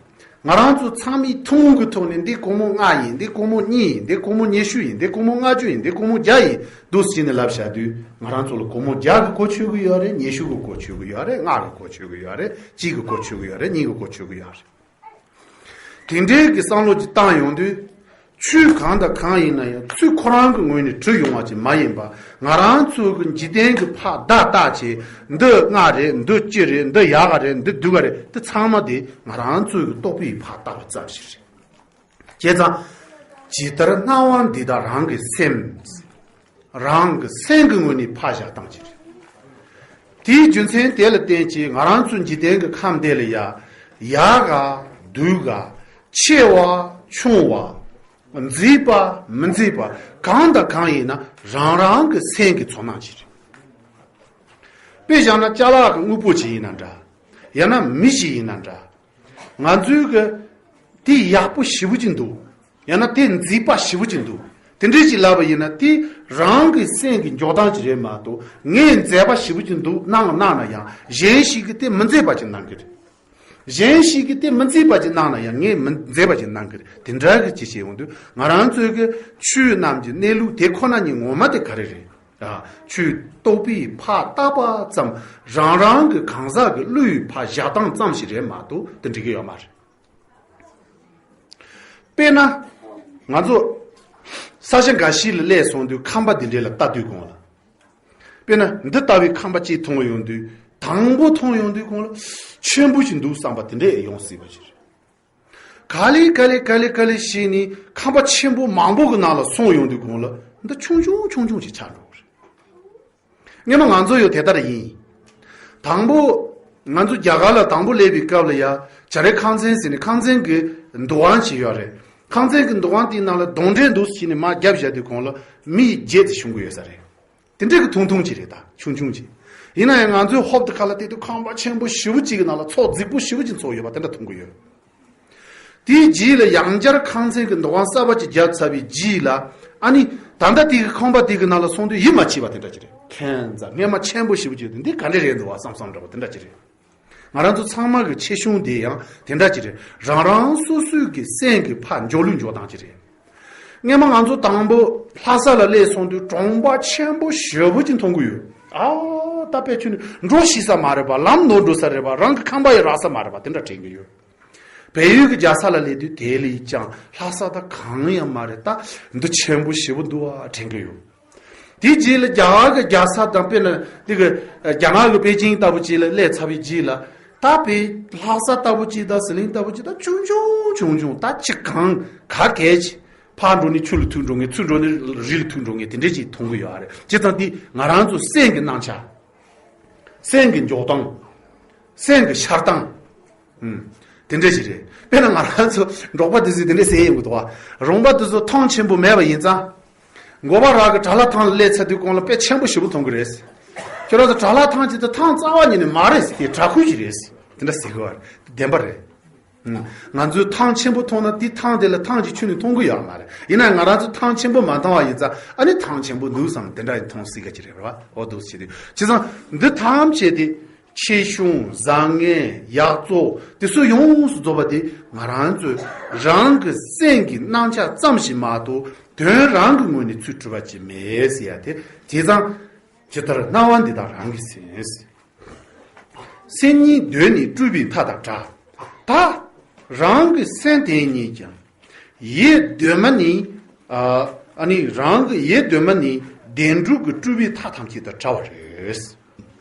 ང་རང་ཚོ་ཚང་མས་ཐུན་མོང་གི་ཐོག་ནས་འདི་སྒོར་མོ་ལྔ་ཡིན། འདི་སྒོར་མོ་གཉིས་ཡིན། འདི་སྒོར་མོ་ཉི་ཤུ་ཡིན། འདི་སྒོར་མོ་ལྔ་བཅུ་ཡིན། འདི་སྒོར་མོ་བརྒྱ་ཡིན། འདུག་ཟེར་ནས་ལབ་བཞག་དུས་ང་རང་ཚོ་ལ་སྒོར་མོ་བརྒྱ་གི་གོ་ཆོད་ཀྱི་ཡོད་རེད། ཉི་ཤུ་གི་གོ་ཆོད་ཀྱི་ཡོད་རེད། ལྔ་གི་གོ་ཆོད་ཀྱི་ཡོད་རེད། གཅིག་གི་གོ་ཆོད་ཀྱི་ཡོད་རེད། གཉིས་ཀྱི་གོ་ཆོད་ཀྱི་ཡོད་རེད། དེ་འདྲའི་གི་བསམ་བློ་ཅིག་བཏང་ཡོང་དུས། ཆོས་གང་དང་གང་ཡིན་ན་ཡང་ཚུལ་ཁོ་རང་གི་ངོས་ནས་གྲུབ་ཡོང་བ་ཅིག་མ་ཡིན་པ། ང་རང་ཚོ་གི་འཇིག་རྟེན་གི་ཕར་བརྡ་བཏགས་བྱས། འདི་ལྔ་རེད། འདི་བཅུ་རེད། འདི་ཡག་ག་རེད། འདི་སྡུག་ག་རེད། འདི་ཚང་མ་དེ་ང་རང་ཚོ་གི་རྟོག་པའི་ཕར་བཏགས་པ་ཙམ་ཞིག་རེད། བྱས་ཙང་། ཇི་ལྟར་སྣང་བ་འདི་དག་རང་གི་སེམས། རང་གི་སེམས་ཀྱི་ངོས་ནས་ཕར་བཞག་སྟངས་ཅིག་རེད། དེའི་རྒྱུ་མཚན་དེ་ལ་བརྟེན་ཅིང་ང་རང་ཚོ་འཇིག་རྟེན་གྱི་ཁམས་དེ་ལ་ཡ། ཡག་ག་སྡུག་ག་ཆེ་བ་ཆུང་བ། མཛེས་པ་མི་མཛེས་པ་གང་དང་གང་ཡིན་ན་རང་རང་གི་སེམས་ཀྱི་ཚོར་སྣང་ཅིག་རེད། དཔེ་བཞག་ན་ཅ་ལག་གི་དངོས་པོ་ཅིག་ཡིན་ན་འདྲ། ཡང་ན་མི་ཞིག་ཡིན་ན་འདྲ། ང་ཚོའི་གི་དེ་ཡག་པོ་ཞེ་པོ་ཅིག་འདུག་ཡང་ན་དེ་མཛེས་པ་ཞེ་པོ་ཅིག་འདུག་དེ་འདྲས་ཅིག་ལབ་པ་ཡིན་ན་དེ་རང་གི་སེམས་ཀྱི་འཇོག་སྟངས་ཅིག་རེད་མ་གཏོགས་ངས་མཛེས་པ་ཞེ་པོ་ཅིག་འདུག་གནང་གནང་ན་ཡང་གཞན་ཞིག་གིས་དེ་མི་མཛེས་པ་ཅིག་གནང་གི་རེད། གཞན་ཞིག་གིས་དེ་མི་མཛེས་པ་ཅིག་གནང་ན་ཡང་ངས་མི་མཛེས་པ་ཅིག་གནང་གི་རེད། དེ་འདྲ་གི་ཅིག་བྱས་ཡོང་དུས་ང་རང་ཚོའི་གི་ཆོས་རྣམས་ཀྱི་གནས་ལུགས་དེ་ཁོ་ན་ཉིད་ངོ་མ་དེ་ག་རེ་རེད། ཨ། ཆོས་རྟོག་པས་ཕར་བཏགས་པ་ཙམ་རང་རང་གི་གང་ཟག་གི་བློའི་ཕར་བཞག་སྟངས་ཙམ་ཞིག་རེད་མ་གཏོགས་དེ་འགྲིག་གི་ཡོད་མ་རེད། དཔེར་ན། ང་ཚོ་ས་ཆ་འགའ་ཞིག་ལ་སླེབས་སོང་དུས་ཁང་པ་འདི་འདྲས་ལ་ལྟ་དུས་གོང་ལ། དཔེར་ན་འདི་ལྟ་བུའི་ཁང་པ་གཅིག་མཐོང་ཡོང་དུས་དང་པོ་མཐོང་ཡོང་དུས་གོང་ལ་ཆེན་པོ་ཞིག་འདུག་བསམ་པ་དེ་འདྲས་ཡོང་སྲིད་པ་ཞིག་རེད། ག་ལེ་ག་ལེ་ག་ལེ་ག་ལེ་བྱས་ནས་ཁང་པ་ཆེན་པོ་མང་པོ་གི་ནང་ལ་སོང་ཡོང་དུས་གོང་ལ་འདི་ཆུང་ཆུང་ཆུང་ཆུང་ཞིག་ཆགས་འགྲོ་གི་རེད། སྔོན་མ་ང་ཚོ་ཡང་དེ་ལྟར་ཡིན། དང་པོ་ང་ཚོ་རྒྱ་གར་ལ་དང་པོ་སླེབས་པའི་སྐབས་ལ་ཡ་བྱ་རའི་ཁང་ཚན་ཟེར་ནས་ཁང་ཚན་གྱི་འདུ་ཁང་ཞིག་ཡོད་རེད། ཁང་ཚན་གྱི་འདུ་ཁང་དེའི་ནང་ལ་གདོན་འདྲེ་འདུག་ཟེར་ནས་མར་བརྒྱབ་བཞག་དུས་གོང་ལ་མི་ཡི་བརྒྱད་དེ་བྱུང་གི་ཡོད་ས་རེད། དེ་འདྲའི་གི་ཐུང་ཐུང་ཅིག་རེད། ད་ཆུང་ཆུང་ཅིག་ཡིན་ན་ཡང་ང་ཚོའི་ཧོབ་ཏེ་ཁ་ལ་བལྟས་དུས་ཁང་པ་ཆེན་པོ་ཞེ་པོ་ཅིག་གི་ནང་ལ་ཚོགས་རྫིག་པོ་ཞེ་པོ་ཅིག་ཚོགས་ཡོད་པ་དེ་འདྲ་མཐོང་གི་ཡོད། དེའི་རྗེས་ལ་ཡང་བསྐྱར་ཁང་ཚན་གྱི་འདུ་ཁང་གསར་པ་ཅིག་བརྒྱབ་ཚར་བའི་རྗེས་ལ། ཨ་ནི་ད་ལྟ་དེ་གི་ཁང་པ་དེ་གི་ནང་ལ་སོང་དུས་ཡིད་མ་ཆེས་པ་དེ་འདྲ་ཅིག་རེད། ཁྱད་མཚར། སྔོན་མ་ཆེན་པོ་ཞེ་པོ་ཅིག་ཡོད་དུས་འདི་ག་འདྲ་རེད་འདུག་བ་བསམ་བསམ་འདྲ་བ་དེ་འདྲ་ཅིག་རེད། ང་རང་ཚོ་ཚང་མ་གི་ཆེ་ཆུང་དེ་ཡང་དེ་འདྲ་ཅིག་རེད། རང་རང་སོ་སོའི་གི་སེམས་ཀྱི་ཕར་འཇོག་ལུགས་འཇོག་སྟངས་ཅིག་རེད། སྔོན་མ་ང་ཚོ་དང་པོ་ལྷ་ས་ལ་སླེབས་སོང་དུས་གྲོང་པ་ཆེན་པོ་ཞེ་པོ་ཅིག་མཐོང་གི་ཡོད། ཨ། ད་དཔེ་ཁྱོད་ནི་འགྲོ་ཤེས་ས་མ་རེད་པ། ལམ་ནོར་འགྲོ་ས་རེད་པ། རང་གི་ཁང་པ་ཡི་རག་ས་མ་རེད་པ། དེ་འདྲ་དྲན་གི་ཡོད། བལ་ཡུལ་གྱི་རྒྱལ་ས་ལ་སླེབས་དུས་དེ་ལས་ཀྱང་ལྷ་ས་ད་གང་ཡང་མ་རེད། ད་འདི་ཆེན་པོ་ཞེ་པོ་འདུག་ཨ་དྲན་གི་ཡོད། དེའི་རྗེས་ལ་རྒྱ་གར་གྱི་རྒྱལ་ས་དང་དཔེར་ན་འདི་གི་རྒྱ་ནག་གི་པེ་ཅིང་ལྟ་བུ་ཅིག་ལ་སླེབས་ཚར་བའི་རྗེས་ལ། ད་དཔེ་ལྷ་ས་ལྟ་བུ་ཅིག་དང་ཟི་ལིང་ལྟ་བུ་ཅིག་ད་ཆུང་ཆུང་ཆུང་ཆུང་། ད་ཅི་གང་ག་གལ་ཆེ། ཕར་འགྲོ་ནས་ཆུ་ལ་ཐུག་འགྲོ་ངེས། ཆུ་འགྲོ་ནས་རི་ལ་ཐུག་འགྲོ་ངེས། དེ་འདྲ་ཅིག་མཐོང་གི་ཡོད་རེད། བྱས་ཙང་དེ་ང་རང་ཚོ་སེམས་ཀྱི་སྣང་ཆ། སེམས་ཀྱི་འཇོག་སྟངས། སེམས་ཀྱི་འཆར་སྟངས། ཨུམ། དེ་འདྲ་ཞིག་རེད། དཔེར་ན་ང་རང་ཚོ་འབྲོག་པ་དེ་ཚོས་དེ་འདྲ་ཟེར་ཡོང་གི་འདུག་བ། རོང་པ་དེ་ཚོ་ཐང་ཆེན་པོ་མེད་པ་ཡིན་ཙང་། མགོ་པ་རག་གི་བྲག་ལྷ་ཐང་ལ་སླེབས་ཚར་དུས་གོང་ལ་དཔེ་ཆེན་པོ་ཞེ་པོ་མཐོང་གི་རེད། ཁྱོད་རང་ཚོ་བྲག་ལྷ་ཐང་ཅིག་ཏུ་ཐང་རྩ་བ་ཉིད་ནས་མ་རེད་ཟེར། དེ་བྲག་ཁུལ་ཞིག་རེད་ཟེར། དེ་འདྲ་ཟེར་གི་བ་རེད། བདེན་པ་རེད། ང་ཚོས་ཐང་ཆེན་པོ་མཐོང་ན་དེ་ཐང་དེ་ལ་ཐང་གི་ཆུ་ནི་མཐོང་གི་ཡོད་མ་རེད། ཡིན་ན་ང་རང་ཚོ་ཐང་ཆེན་པོ་མ་མཐོང་བ་ཡིན་ཙང་ཨ་ནི་ཐང་ཆེན་པོ་འདུག་བསམ་དེ་འདྲ་ཡི་མཐོང་སྲིད་ག་ཅི་རེད་བ། འོ་འདུག་ཟེར་དུས་བྱས་ཙང་འདི་ཐམས་ཅད་དེ་ཆེ་ཆུང་བཟང་ངན་ཡག་བཙོག་དེ་ཚོ་ཡོངས་སུ་རྫོགས་པ་དེ་ང་རང་ཚོས་རང་གི་སེམས་ཀྱི་སྣང་ཆ་ཙམ་ཞིག་མ་གཏོགས་དོན་རང་གི་ངོས་ནས་ཚུར་གྲུབ་པ་ཅིག་མེད་ཟེར་ཡ་དེ། བྱས་ཙང་ཇི་ལྟར་སྣང་བ་འདི་དག་རང་གི་སེམས། སེམས་ཉིད་གདོད་ནས་སྤྲུལ་པའི་མཐའ་དང་འདྲ། ད་རང་གི་སེམས་དེ་ཉིད་ཀྱང་ཡེ་གདོད་མ་ནས། ཨ་ནི་རང་གི་ཡེ་གདོད་མ་ནས་བདེན་གྲུབ་ཀྱི་སྤྲུལ་པའི་མཐའ་ཐམས་ཅད་དང་བྲལ་བ་རེད།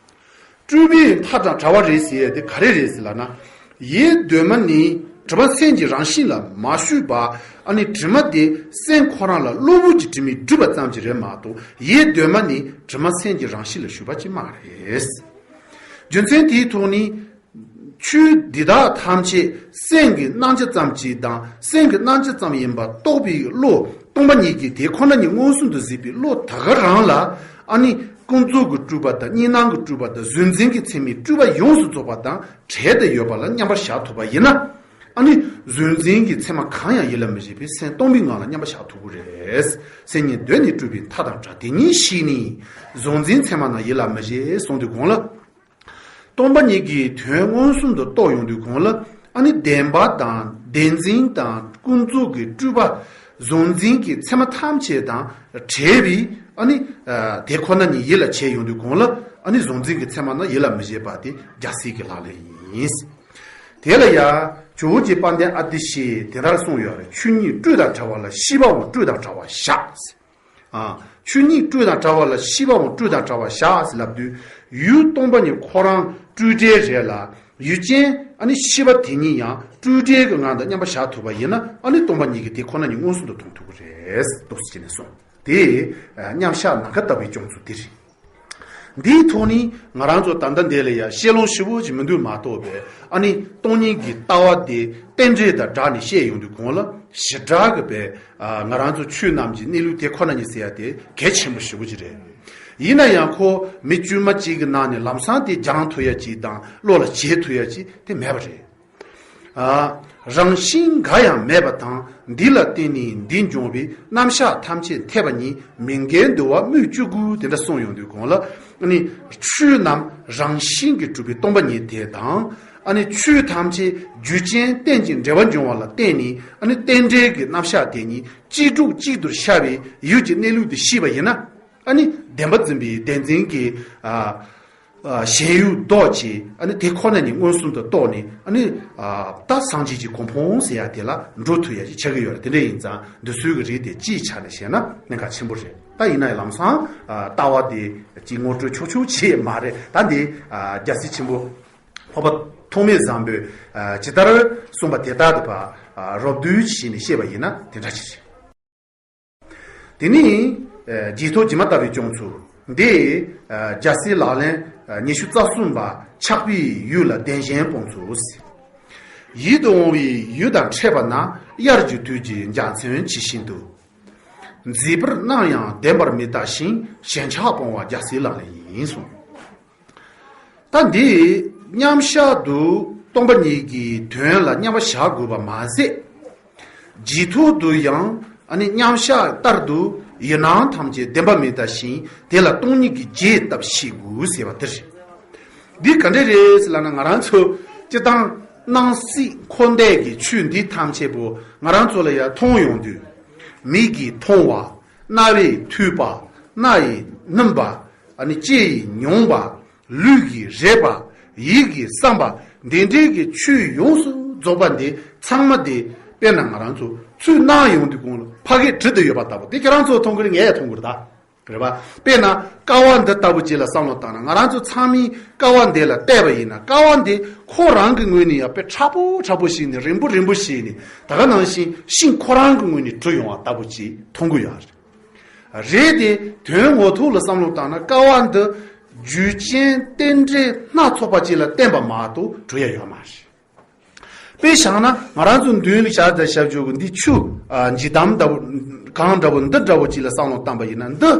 སྤྲུལ་པའི་མཐའ་དང་བྲལ་བ་རེད་ཟེར་ཡ་དེ་ག་རེ་རེད་ཟེར་ལབ་ན། ཡེ་གདོད་མ་ནས་དྲི་མ་སེམས་ཀྱི་རང་བཞིན་ལ་མ་ཞུགས་པ། ཨ་ནི་དྲི་མ་དེ་སེམས་ཁོ་རང་ལ་གློ་བུར་གྱི་དྲི་མས་བསྒྲིབས་པ་ཙམ་གྱིས་རེད་མ་གཏོགས་ཡེ་གདོད་མ་ནས་དྲི་མ་སེམས་ཀྱི་རང་བཞིན་ལ་ཞུགས་པ་ཅིག་མ་རེད། རྒྱུ་མཚན་དེའི་ཐོག་ནས། ཆོས་འདི་དག་ཐམས་ཅད་སེམས་ཀྱི་སྣང་ཆ་ཙམ་གྱིས་དང་སེམས་ཀྱི་སྣང་ཆ་ཙམ་ཡིན་པ་རྟོགས་པའི་བློ་སྟོང་པ་ཉིད་ཀྱིས་དེ་ཁོ་ན་ཉིད་མངོན་སུམ་དུ་གཟིགས་པའི་བློ་ད་ག་རང་ལ། ཨ་ནི་ཀུན་རྫོབ་ཀྱི་སྤྲུལ་པ་དང་གཉིས་སྣང་གི་སྤྲུལ་པ་དང་གཟུང་འཛིན་གྱི་མཚན་མའི་སྤྲུལ་པ་ཡོངས་སུ་རྫོགས་པ་དང་བྲལ་ཏེ་ཡོད་པ་ལ་མཉམ་པར་བཞག་ཐུབ་པ་ཡིན་ན། ཨ་ནི་གཟུང་འཛིན་གྱི་མཚན་མ་གང་ཡང་ཡིད་ལ་མི་བྱེད་པའི་སེམས་སྟོང་པའི་ངང་ལ་མཉམ་པར་བཞག་ཐུབ་ཀྱི་རེད། སེམས་ཉིད་གདོད་ནས་སྤྲུལ་པའི་མཐའ་དང་བྲལ། དེ་ཉིད་ཤེས་ནས་གཟུང་འཛིན་མཚན་མ་རྣམས་ཡིད་ལ་མི་བྱེད་གསུངས་དུས་གོང་ལ། སྟོང་པ་ཉིད་ཀྱི་དོན་མངོན་སུམ་དུ་རྟོགས་ཡོང་དུས་གོང་ལ། ཨ་ནི་བདེན་པ་དང་བདེན་འཛིན་དང་ཀུན་རྫོབ་ཀྱི་སྤྲུལ་པ། གཟུང་འཛིན་གྱི་མཚན་མ་ཐམས་ཅད་དང་བྲལ་བའི། ཨ་ནི་དེ་ཁོ་ན་ཉིད་ཡིད་ལ་བྱས་ཡོང་དུས་གོང་ལ། ཨ་ནི་གཟུང་འཛིན་གྱི་མཚན་མ་རྣམས་ཡིད་ལ་མི་བྱེད་པ་དེ་རྒྱལ་སྲས་ཀྱི་ལག་ལེན་ཡིན། དེ་ལ་ཡང་ཇོ་བོ་རྗེ་དཔལ་ལྡན་ཨ་ཏི་ཤས་དེ་ལྟར་གསུངས་ཡོད་རེད། ཆོས་ཉིད་སྤྲོས་དང་བྲལ་བ་ལ་ཤེས་པའང་སྤྲོས་དང་བྲལ་བར་བཞག། ཨ། ཆོས་ཉིད་སྤྲོས་དང་བྲལ་བ་ལ་ཤེས་པའང་སྤྲོས་དང་བྲལ་བར་བཞག་ཟེར་ལབ་དུས། ཡུལ་སྟོང་པ་ཉིད་ཁོ་རང་སྤྲོས་བྲལ་རེད་ལ། ཡུལ་ཅན་ཨ་ནི་ཤེས་པ་དེ་ཉིད་ཡང་སྤྲོས་བྲལ་གྱི་ངང་དུ་མཉམ་པར་བཞག་ཐུབ་པ་ཡིན་ན། ཨ་ནི་སྟོང་པ་ཉིད་ཀྱིས་དེ་ཁོ་ན་ཉིད་མངོན་སུམ་དུ་མཐོང་ཐུབ་ཀྱི་རེད། འདུག་སེ་བྱས་ནས་གསུངས། དེ་མཉམ་གཞག་ནམ་མཁའ་ལྟ་བུའི་སྐྱོང་ཚུལ་དེ་རེད། འདིའི་ཐོག་ནས་ང་རང་ཚོ་ད་ལྟ་འདི་ལ་ཡང་བཤད་ལུང་ཞེ་པོ་ཅིག་མི་འདུག་མ་གཏོགས་པའི། ཨ་ནི་སྟོང་ཉིད་ཀྱི་ལྟ་བ་དེ་རྟེན་འབྲེལ་དང་སྦྲགས་ནས་བཤད་ཡོང་དུས་གོང་ལ་ཞེ་དྲག་གི་པའི། ཨ། ང་རང་ཚོ་ཆོས་རྣམས་ཀྱི་གནས་ལུགས་དེ་ཁོ་ན་ཉིད་ཟེར་ཡ་དེ་གལ་ཆེན་པོ་ཞེ་པོ་ཅིག་རེད། ཡིན་ན་ཡང་ཁོ་མི་དཀྱུས་མ་གཅིག་གི་ནང་ནས་ལམ་སང་དེ་སྦྱང་ཐུབ་ཡ་ཅིག་དང་བློ་ལ་བྱེད་ཐུབ་ཡ་ཅིག་དེ་མེད་པ་རེད། ཨ། རང་བཞིན་འགའ་ཡང་མེད་པ་དང་། འདི་ལ་བརྟེན་ནས་འདི་འབྱུང་བའི་རྣམ་གཞག་ཐམས་ཅད་འཐད་པ་ཉིད་མི་འགལ་འདུ་བ་སྨོས་ཅི་དགོས། དེ་འདྲ་གསུངས་ཡོང་དུས་གོང་ལ། ཨ་ནི་ཆོས་རྣམས་རང་བཞིན་གྱིས་གྲུབ་པའི་སྟོང་པ་ཉིད་དེ་དང་། ཨ་ནི་ཆོས་ཐམས་ཅད་རྒྱུ་ཅན་རྟེན་ཅིང་འབྲེལ་བར་འབྱུང་བ་ལ་བརྟེན་ནས། ཨ་ནི་རྟེན་འབྲེལ་གྱི་རྣམ་གཞག་དེ་ཉིད་གཅིག་གྲུབ་གཅིག་ཏུ་ཤར་བའི་ཡུལ་གྱི་གནས་ལུགས་དེ་ཤེས་པ་ཡིན་ན། ཨ་ནི་བདེན་པ་འཛིན་པའི་བདེན་འཛིན་གྱི། ཨ། ཨ། ཞེན་ཡུལ་ལྡོག་བྱས། ཨ་ནི་དེ་ཁོ་ན་ཉིད་མངོན་སུམ་དུ་རྟོགས་ནས། ཨ་ནི། ཨ། ད་སངས་རྒྱས་ཀྱི་གོ་འཕང་ཟེར་ཡ་དེ་ལ་འགྲོ་ཐུབ་ཡ་ཞིག་ཆགས་ཀྱི་ཡོད་རེད། དེ་འདྲ་ཡིན་ཙང་འདི་ཚོའི་གི་རིགས་དེ་སྤྱིའི་ཆ་ནས་བཤད་ན་གནད་འགག་ཆེན་པོ་རེད། ད་ཡིན་ན་ཡང་ལམ་སང་། ཨ། ལྟ་བ་དེ་ཅིག་ངོ་སྤྲོད་ཆོག་ཆོག་བྱས་མ་རེད། ད་འདི། ཨ། རྒྱལ་སྲས་ཆེན་པོ་འཕགས་པ་ཐོགས་མེད་བཟང་པོས། ཨ། ཇི་ལྟར་གསུངས་པ་དེ་ལྟར་དུ་བ། རོབ་བསྡུས་བྱས་ནས་བཤད་པ་ཡིན་ན་དེ་འདྲ་ཅིག་རེད། དེ་ནས་རྗེས་ཐོབ་སྒྱུ་མ་ལྟ་བུའི་སྐྱོང་ཚུལ་འདི་རྒྱལ་སྲས་ལག་ལེན་ཉི་ཤུ་རྩ་གསུམ་པ་ཆགས་པའི་ཡུལ་ལ་བདེན་ཞེན་སྤོང་ཚུལ། ཡིད་དུ་འོང་བའི་ཡུལ་དང་འཕྲད་པ་ན་དབྱར་གྱི་དུས་ཀྱི་འཇའ་ཚོན་ཇི་བཞིན་དུ། མཛེས་པར་སྣང་ཡང་བདེན་པར་མི་ལྟ་ཞིང་ཞེན་ཆགས་སྤོང་བ་རྒྱལ་སྲས་ལག་ལེན་ཡིན་གསུངས། ད་འདི་མཉམ་བཞག་ཏུ་སྟོང་པ་ཉིད་ཀྱི་དོན་ལ་མཉམ་པར་བཞག་དགོས་པ་མ་ཟད། རྗེས་ཐོབ་ཏུ་ཡང་ཨ་ནི་མཉམ་བཞག་ལྟར་དུ་ཡུལ་སྣང་ཐམས་ཅད་བདེན་པ་མི་ལྟ་ཞིང་དེ་ལ་སྟོང་ཉིད་ཀྱི་རྗེས་ལྟ་བུ་ཤེས་དགོས་ཟེར་བ་དེ་རེད། འདི་ག་འདྲ་རེད་ཟེར་ལབ་ན་ང་རང་ཚོ་སྤྱིར་བཏང་སྣང་སྲིད་འཁོར་འདས་ཀྱི་ཆོས་འདི་ཐམས་ཅད་པོ་ང་རང་ཚོ་ལ་ཡང་མཐོང་ཡོང་དུས། མིག་གིས་མཐོང་བ། རྣ་བས་ཐོས་པ། སྣ་ཡིས་སྣུམ་པ། ཨ་ནི་ལྕེ་ཡིས་མྱོང་བ། ལུས་ཀྱིས་རེག་པ། ཡིད་ཀྱིས་བསམ་པ། འདི་འདྲའི་གི་ཆོས་ཡོངས་སུ་རྫོགས་པ་འདི་ཚང་མ་འདི་དཔེར་ན་ང་རང་ཚོ་ཚུར་སྣང་ཡོང་དུས་གོང་ལ་ཕ་གིར་བྲིས་ཏེ་ཡོད་པ་ལྟ་བུ་འདི་ཁྱེད་རང་ཚོ་མཐོང་གི་རེད། ངས་ཡང་མཐོང་གི་རེད་ད། རེད་པ། དཔེར་ན་ཀ་བ་འདི་ལྟ་བུ་ཅིག་ལ་བསམ་བློ་བཏང་ན་ང་རང་ཚོ་ཚང་མས་ཀ་བ་འདི་ལ་བལྟས་པ་ཡིན་ན་ཀ་བ་འདི་ཁོ་རང་གི་ངོས་ནས་ཡང་དཔེ་མཁྲེགས་པོ་མཁྲེགས་པོ་ཞིག་ནས་རིང་པོ་རིང་པོ་ཞིག་ནས་ད་ག་ནང་བཞིན་ཤིང་ཁོ་རང་གི་ངོས་ནས་གྲུབ་ཡོང་བ་ལྟ་བུ་ཅིག་མཐོང་གི་ཡོད་རེད། རེད་དེ་དོན་ངོ་ཐོག་ལ་བསམ་བློ་བཏང་ན་ཀ་བ་འདི་རྒྱུ་རྐྱེན་རྟེན་འབྲེལ་སྣ་ཚོགས་པ་ཅིག་ལ་བརྟེན་པ་མ་གཏོགས་གྲུབ་ཡ་ཡོད་མ་རེད། དཔེ་བཞག་ན་ང་རང་ཚོ་མདུན་ལ་ཤར་དང་ཞབས་ཞུ་གི་འདི་ཆུ་ཨ་འཇིགས་དམ་འདྲ་བོ་གངས་འདྲ་བོ་འདི་འདྲ་བོ་ཅིག་ལ་བསམ་བློ་བཏང་པ་ཡིན་ན་འདི་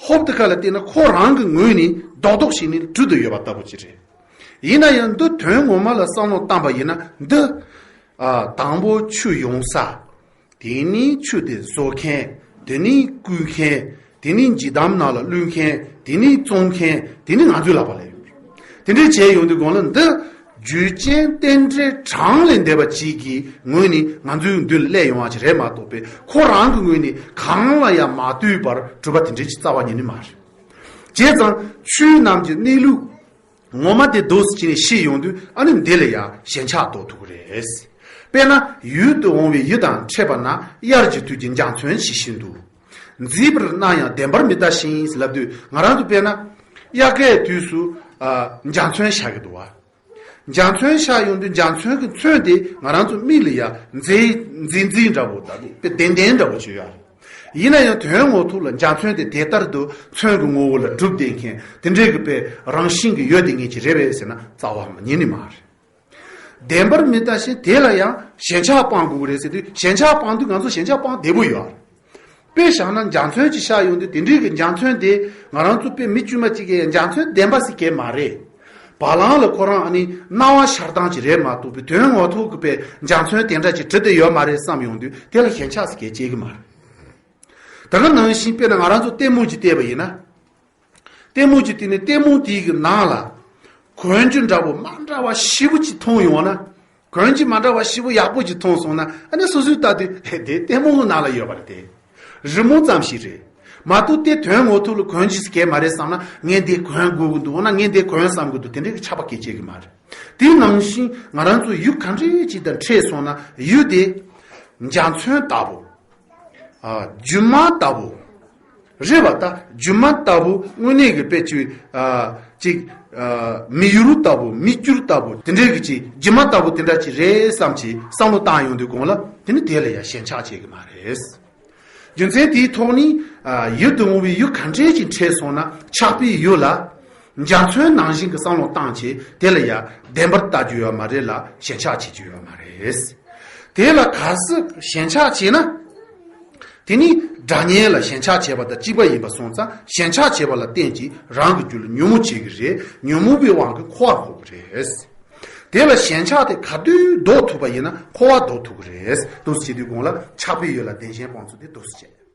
ཧོབ་ཏེ་ཁ་ལ་བལྟས་ན་ཁོ་རང་གི་ངོས་ནས་རྡོག་རྡོག་ཞིག་ནས་གྲུབ་ཏུ་ཡོད་པ་ལྟ་བུ་ཅིག་རེད། ཡིན་ན་ཡང་འདི་དོན་ངོ་མ་ལ་བསམ་བློ་བཏང་པ་ཡིན་ན་འདི་ཨ་དང་པོ་ཆུ་ཡོང་ས། དེ་ནས་ཆུ་དེ་བཟོ་མཁན། དེ་ནས་བརྐུ་མཁན། དེ་ནས་འཇིགས་དམ་ནང་ལ་བླུག་མཁན། དེ་ནས་བཙོང་མཁན། དེ་ནས་ང་ཚོའི་ལག་པ་ལ་ཡོད། དེ་འདྲས་བྱས་ཡོང་དུས་གོང་ལ་འདི་རྒྱུ་རྐྱེན་རྟེན་འབྲེལ་གྲངས་ལས་འདས་པ་ཅིག་གི་ངོས་ནས་ང་ཚོའི་མདུན་ལ་སླེབས་ཡོང་བ་ཅིག་རེད་མ་གཏོགས་པའི་ཁོ་རང་གི་ངོས་ནས་གང་ལ་ཡང་མ་ལྟོས་པར་གྲུབ་པ་དེ་འདྲས་ཅིག་རྩ་བ་ཉིད་ནས་མ་རེད། བྱས་ཙང་ཆོས་རྣམས་ཀྱི་གནས་ལུགས། ངོ་མ་དེ་འདུག་སེ་བྱས་ནས་ཤེས་ཡོང་དུས་ཨ་ནི་འདི་ལ་ཡང་ཞེན་ཆགས་ལྡོག་ཐུབ་ཀྱི་རེད། དཔེར་ན་ཡིད་དུ་འོང་བའི་ཡུལ་དང་འཕྲད་པ་ན་དབྱར་གྱི་དུས་ཀྱི་འཇའ་ཚོན་ཇི་བཞིན་དུ། མཛེས་པར་སྣང་ཡང་བདེན་པར་མི་ལྟ་ཞིང་ལབ་དུས་ང་རང་ཚོ་དཔེར་ན་དབྱར་ཁའི་དུས་སུ་ཨ་འཇའ་ཚོན་ཤར་གྱི་འདུག་བ། འཇའ་ཚོན་ཤར་ཡོང་དུས་འཇའ་ཚོན་གྱི་ཚོན་དེ་ང་རང་ཚོ་མིག་ལ་ཡང་མཛེས་མཛེས་མཛེས་འདྲ་བོ་དང་དཔེ་ལྡན་ལྡན་འདྲ་བོ་བྱོས་ཡ་རེད། ཡིན་ན་ཡང་དོན་ངོ་ཐོག་ལ་འཇའ་ཚོན་དེ་དེ་ལྟར་དུ་ཚོན་གྱི་ངོ་བོ་ལ་གྲུབ་བསྡད་མཁན་དེ་འདྲའི་གི་དཔེ་རང་བཞིན་གྱི་ཡོད་དེ་ངེས་ཀྱི་རེད་པས་ཟེར་ན་རྩ་བ་ཉིད་ནས་མ་རེད། བདེན་པར་མི་ལྟ་ཞིང་དེ་ལ་ཡང་ཞེན་ཆགས་སྤང་དགོས་ཀྱི་རེད་ཟེར་དུས་ཞེན་ཆགས་སྤང་དུས་ང་ཚོ་ཞེན་ཆགས་སྤང་བདེ་པོ་ཡོད་རེད། དཔེ་བཞག་ན་འཇའ་ཚོན་ཅིག་ཤར་ཡོང་དུས་དེ་འདྲའི་གི་འཇའ་ཚོན་དེ་ང་རང་ཚོ་དཔེ་མི་དཀྱུས་མ་ཅིག་གིས་འཇའ་ཚོན་བདེན་པ་ཟེར་གྱི་མ་རེད། བ་ལང་ལ་ཁོ་རང་ཨ་ནི་སྣང་བ་ཤར་སྟངས་ཅིག་རེད་མ་གཏོགས་པའི་དོན་ངོ་ཐོག་གི་དཔེ་འཇའ་ཚོན་དེ་འདྲ་ཅིག་བྲིས་ཏེ་ཡོད་མ་རེད་བསམ་ཡོང་དུས་དེ་ལ་ཞེན་ཆགས་ཟེར་གྱི་སྐྱེ་གི་མ་རེད། ད་ག་ནང་བཞིན་དཔེར་ན་ང་རང་ཚོ་ལྟད་མོ་ཅིག་བལྟས་པ་ཡིན་ན། ལྟད་མོ་ཅིག་བལྟས་ནས་ལྟད་མོ་དེའི་གི་ནང་ལ། གོན་རྒྱུ་འདྲ་པོ་མ་འདྲ་བ་ཞེ་པོ་ཅིག་མཐོང་ཡོང་ན། གོན་རྒྱུ་མ་འདྲ་བ་ཞེ་པོ་ཡག་པོ་ཅིག་མཐོང་སོང་ན་ཨ་ནི་སོ་སོས་ལྟ་དུས་ཨེ་དེ་ལྟད་མོ་གི་ནང་ལ་ཡོད་པ་རེད་དེ། རི་མོ་ཙམ་ཞིག་རེད། མ་གཏོགས་དེ་དོན་ངོ་ཐོག་ལ་གོན་རྒྱུ་ཟེར་གྱི་མ་རེད་བསམ་ན་ངས་འདི་གོན་དགོས་ཀྱི་འདུག་འོ་ན་ངས་འདི་གོན་བསམ་གྱི་འདུག་དེ་འདྲའི་གི་ཆགས་པ་སྐྱེ་བྱེད་ཀྱི་མ་རེད། དེ་ནང་བཞིན་ང་རང་ཚོ་ཡུལ་ག་འདྲའི་ཅིག་དང་འཕྲད་སོང་ན་ཡུལ་དེ་འཇའ་ཚོན་ལྟ་བུ། ཨ་སྒྱུ་མ་ལྟ་བུ། རེད་བ་ད་སྒྱུ་མ་ལྟ་བུ་དངོས་གནས་ཀྱི་དཔེ་ཅིག་ཨ་ཅིག་ཨ་མི་ཡུལ་ལྟ་བུ་མི་སྐྱུར་ལྟ་བུ་དེ་འདྲའི་གི་ཅིག་སྒྱུ་མ་ལྟ་བུ་དེ་འདྲ་ཅིག་རེད་བསམ་ཅིག་བསམ་བློ་བཏང་ཡོང་དུས་གོང་ལ་དེ་ནི་དེ་ལ་ཡང་ཞེན་ཆགས་བྱེད་ཀྱི་མ་རེད། རྒྱུ་མཚན་དེའི་ཐོག་ནས་ཨ་ཡུལ་དུ་འོང་བའི་ཡུལ་ག་འདྲའི་ཅིག་འཕྲད་སོང་ན་ཆགས་པའི་ཡུལ་ལ། འཇའ་ཚོན་ནང་བཞིན་གྱི་བསམ་བློ་བཏང་བྱས་དེ་ལ་ཡང་བདེན་པར་ལྟ་རྒྱུ་ཡོད་མ་རེད་ལ་ཞེན་ཆགས་བྱེད་རྒྱུ་ཡོད་མ་རེད། དེ་ལ་གལ་སྲིད་ཞེན་ཆགས་བྱས་ན། དེ་ནི་སྒྲ་བརྙན་ལ་ཞེན་ཆགས་བྱས་པ་དང་གཅིག་པ་ཡིན་པ་སོང་ཙང་ཞེན་ཆགས་བྱས་པ་ལ་བརྟེན་ཅིང་རང་གི་རྒྱུད་ལ་ཉོན་མོངས་བྱེད་ཀྱི་རེད། ཉོན་མོངས་པའི་དབང་གིས་འཁོར་བར་འཁོར་གྱི་རེད། དེ་ལ་ཞེན་ཆགས་དེ་ག་དུས་ལྡོག་ཐུབ་པ་ཡིན་ན་འཁོར་བ་ལྡོག་ཐུབ་ཀྱི་རེད། འདུག་སེ་བྱེད་དུས་གོང་ལ་ཆགས་པའི་ཡུལ་ལ་བདེན་ཞེན་སྤོང་ཚུལ་དེ་འདུག་སེ་བྱེད།